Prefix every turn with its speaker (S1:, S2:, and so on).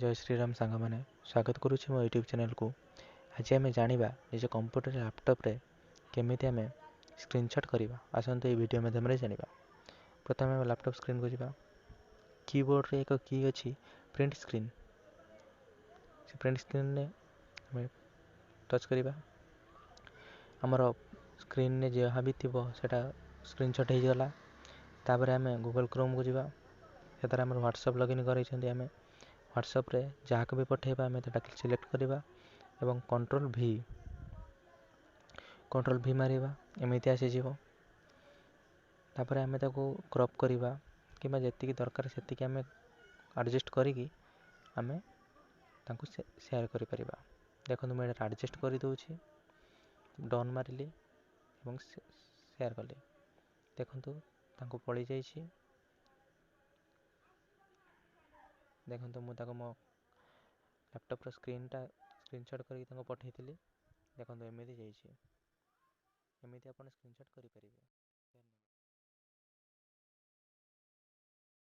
S1: ଜୟ ଶ୍ରୀରାମ ସାଙ୍ଗମାନେ, ସ୍ୱାଗତ କରୁଛି ମୋ ୟୁଟ୍ୟୁବ୍ ଚ୍ୟାନେଲ୍କୁ। ଆଜି ଆମେ ଜାଣିବା ନିଜ କମ୍ପ୍ୟୁଟର ଲ୍ୟାପଟପ୍ରେ କେମିତି ଆମେ ସ୍କ୍ରିନସଟ୍ କରିବା। ଆସନ୍ତୁ ଏହି ଭିଡ଼ିଓ ମାଧ୍ୟମରେ ଜାଣିବା। ପ୍ରଥମେ ଆମେ ଲ୍ୟାପଟପ୍ ସ୍କ୍ରିନ୍କୁ ଯିବା। କିବୋର୍ଡ଼ରେ ଏକ କି ଅଛି ପ୍ରିଣ୍ଟ ସ୍କ୍ରିନ୍, ସେ ପ୍ରିଣ୍ଟ ସ୍କ୍ରିନ୍ରେ ଆମେ ଟଚ୍ କରିବା। ଆମର ସ୍କ୍ରିନ୍ରେ ଯାହା ବି ଥିବ ସେଇଟା ସ୍କ୍ରିନସଟ୍ ହେଇଗଲା। ତାପରେ ଆମେ ଗୁଗଲ୍ କ୍ରୋମ୍କୁ ଯିବା। ସେଥିରେ ଆମର ହ୍ୱାଟ୍ସଆପ୍ ଲଗ୍ଇନ୍ କରାଇଛନ୍ତି। ଆମେ ହ୍ୱାଟ୍ସଆପ୍ରେ ଯାହାକୁ ବି ପଠାଇବା ଆମେ ସେଟା ସିଲେକ୍ଟ କରିବା ଏବଂ କଣ୍ଟ୍ରୋଲ୍ ଭି ମାରିବା, ଏମିତି ଆସିଯିବ। ତାପରେ ଆମେ ତାକୁ କ୍ରପ୍ କରିବା କିମ୍ବା ଯେତିକି ଦରକାର ସେତିକି ଆମେ ଆଡ଼ଜଷ୍ଟ କରିକି ଆମେ ତାଙ୍କୁ ସେୟାର କରିପାରିବା। ଦେଖନ୍ତୁ, ମୁଁ ଏଇଟା ଆଡ଼ଜଷ୍ଟ କରିଦେଉଛି, ଡନ୍ ମାରିଲି ଏବଂ ସେୟାର କଲି। ଦେଖନ୍ତୁ, ତାଙ୍କୁ ପଳେଇ ଯାଇଛି। ଦେଖନ୍ତୁ, ମୁଁ ତାକୁ ମୋ ଲ୍ୟାପଟପ୍ର ସ୍କ୍ରିନ୍ଟା ସ୍କ୍ରିନସଟ୍ କରିକି ତାଙ୍କୁ ପଠାଇଥିଲି। ଦେଖନ୍ତୁ, ଏମିତି ଯାଇଛି। ଏମିତି ଆପଣ ସ୍କ୍ରିନସଟ୍ କରିପାରିବେ।